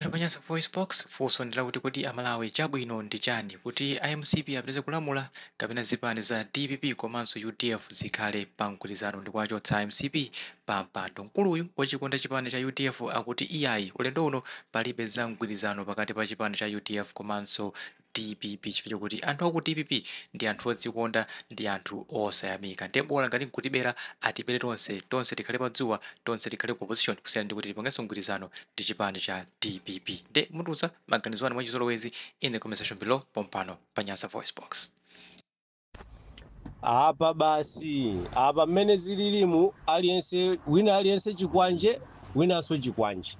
Pompano pa Nyasa Voice Box, funso ndi lakuti kodi Amalawi chabwino ndi chani, kuti a MCP apitirize kulamula kapena zipani za DPP komanso UDF zikhale pa mgwirizano ndi kuwachotsa MCP pa mpando? Mkuluyu wachikonda chipani cha UDF akuti iyayi, ulendo uno palibe za mgwirizano pakati pa chipani cha UDF komanso DPP, chifukwa chokuti anthu aku DPP ndi anthu odzikonda, ndi anthu osayamika. Ndiye bola ngati nkutibera, atibere tonse, tonse tikhale padzuwa, tonse tikhale ku opposition, kusiyana ndi kuti tipangenso mgwirizano ndi chipani cha DPP. Nde mutiuza maganizo anu mwachizolowezi in the comment section below, pompano pa Nyasa Voice Box. Apa basi, apa mmene zililimu, aliyense, wina aliyense chikwanje, winanso chikwanje.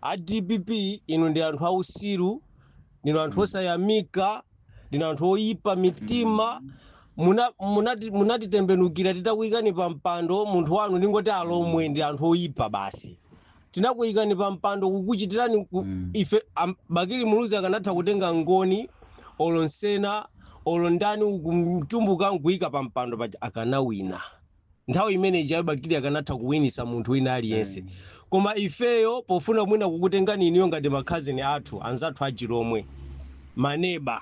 A DPP, inu ndi anthu ausiru, ndinu anthu osayamika, ndinu anthu oyipa mitima. Munatitembenukira titakuyikani pa mpando munthu wanu, ndingoti Alomwe ndi anthu oyipa basi. Tinakuyikani pa mpando kukuchitirani ife Bakili Muluzi akanatha kutenga Ngoni olo Nsena olo ndani kumtumbuka nkuyika pa mpando paja, akanawina. Nthawi imene ijayo Bakili akanatha kuwinisa munthu wina aliyense, koma ifeyo pofuna mwina kukutengani iniyo ngati makhazini athu, anzathu achilomwe, maneba,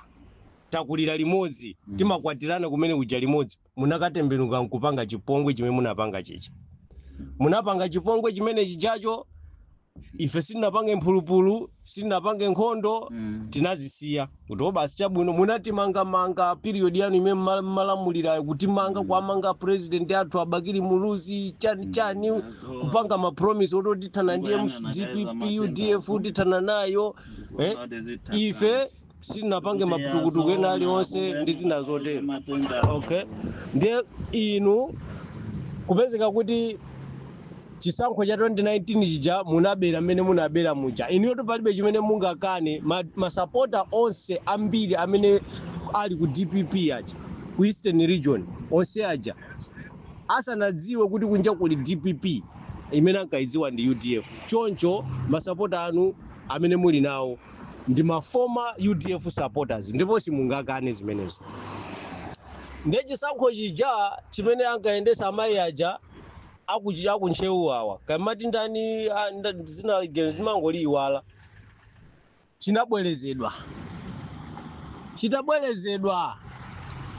takulira limodzi, timakwatirana kumene kuja limodzi, munakatembenuka nkupanga chipongwe chimene munapanga chicha. Munapanga chipongwe chimene chijacho. Ife sitinapange mphulupulu, sitinapange nkhondo, tinazisiya kuti o basi, chabwino. Munatimangamanga period yanu imene mmalamulira, kutimanga, kuamanga president athu Abakili Muluzi, chani chani, kupanga ma promise oti tithana ndi DPP, UDF tithana nayo, eh? Ife sitinapange mapitukutuku ena aliwonse ndi zina zotero, okay? Ndiye inu kupezeka kuti chisankho cha 2019 chija munabera mmene munabera muja, inuyo palibe chimene mungakane. Masapota onse ambiri amene ali ku DPP aja ku Eastern Region, onse aja asanadziwe kuti kunja kuli DPP, imene ankayidziwa ndi UDF. Choncho masapota anu amene muli nawo ndi ma former UDF supporters, ndipo simungakane zimenezo. Ndiye chisankho chija chimene ankayendesa amayi aja akuntchewu awa, kamati ndani, zina ndimangoliyiwala, chinabwerezedwa. Chitabwerezedwa,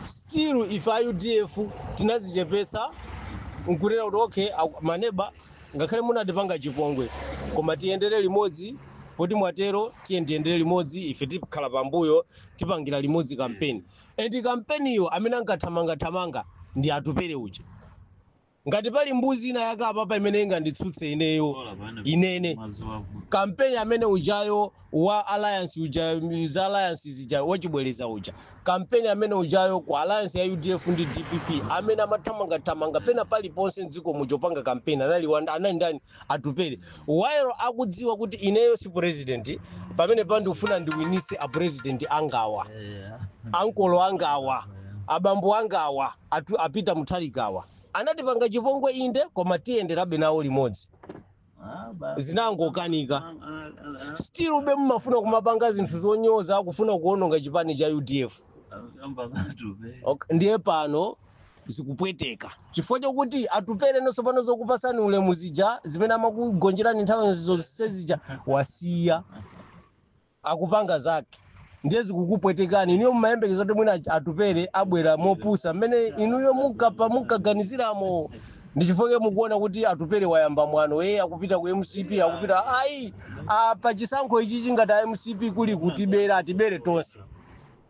still ife a UDF tinazichepetsa nkunena kuti okay, maneba, ngakhale munatipanga chipongwe, koma tiyendere limodzi. Poti mwatero, tiye tiyendere limodzi, ife tikhala pambuyo, tipangira limodzi kampeni. And kampeniyo amene ankathamangathamanga ndi Atupere uja. Ngati pali mbuzi ina yakapapa imene inganditsutse ineyo, inene kampeni amene ujayo wa alliance uja, za alliance zija, wachibwereza uja, kampeni amene ujayo ku alliance ya UDF ndi DPP, amene amathamangathamanga pena paliponse mdziko muja upanga kampeni anali ndani? Atupere. While akudziwa kuti ineyo si president pamene pandikufuna ndiwinise a president angawa, ankolo angawa, abambo angawa, apita Mutharikawa. Anatipanga chipongwe inde, koma tiyenderabe nawo limodzi. Zinangokanika. Still be mumafuna kumapanga zinthu zonyoza, kufuna kuononga chipani cha UDF. Okay, ndiye pano zikupweteka chifukwa chokuti Atupere nonso pano zokupasani ulemu zija zimene amakugonjerani nthawi zonse zija wasiya, akupanga zake. Ndiye zikukupwetekani inuyo. Mumayembekeza kuti mwina Atupere abwera mopusa mmene inuyo munkapa munkaganiziramo. Ndi chifukwa mukuona kuti Atupere wayamba mwano, eye akupita ku MCP, akupita. Ayi, apa chisankho ichi chingati a MCP kuli kutibera, atibere tonse.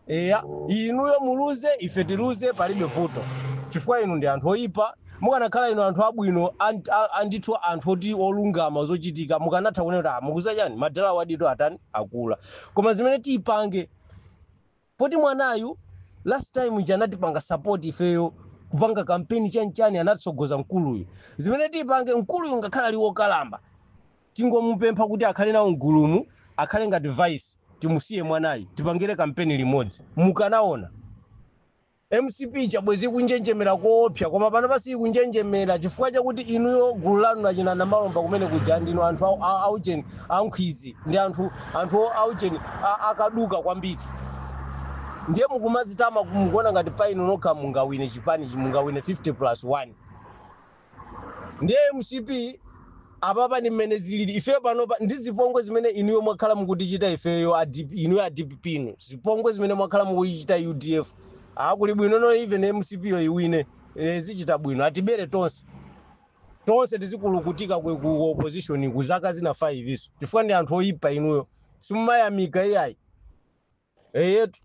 Eya, inuyo muluze, ife tiluze, palibe vuto, chifukwa inu ndi anthu oyipa. Mukanakhala inu anthu abwino, andithu anthu oti olungama zochitika, mukanatha kunena kuti, "Ah, mukuza chani, madala wadito atani, akula." Koma zimene tiyipange, poti mwanayu last time ija anatipanga support ifeyo kupanga kampeni chanichani, anatsogoza mkuluyu. Zimene tiyipange, mkuluyu ngakhale ali wokalamba, tingomupempha kuti akhale nawo mgulumu, akhale ngati vice, timusiye mwanayi tipangire kampeni limodzi. Mukanaona MCP chabwezi kunjenjemera koopsa, koma pano pasi kunjenjemera chifukwa chakuti inuyo gulu lanu lachina Namalomba kumene kuja ndinu anthu aucheni, ankhwizi, ndi anthu aucheni, akaduka kwambiri. Ndiye mukumadzitama, mukuona ngati pa inu nokha mungawine chipani, mungawine 50 plus 1. Ndiye MCP Apapa ndi mmene zilili. Ifeyo panopa ndi zipongwe zimene inuyo mwakhala mukutichita ifeyo a DP, inuyo a DPP inu, zipongwe zimene mwakhala mukuchichita UDF, akuli bwino no even MCP yo iwine. Zichita bwino, atibere tonse, tonse tizikulukutika ku opposition ku zaka zina 5 iso, chifukwa ndi anthu oyipa inuyo, simumayamika iyayi. Eyetu.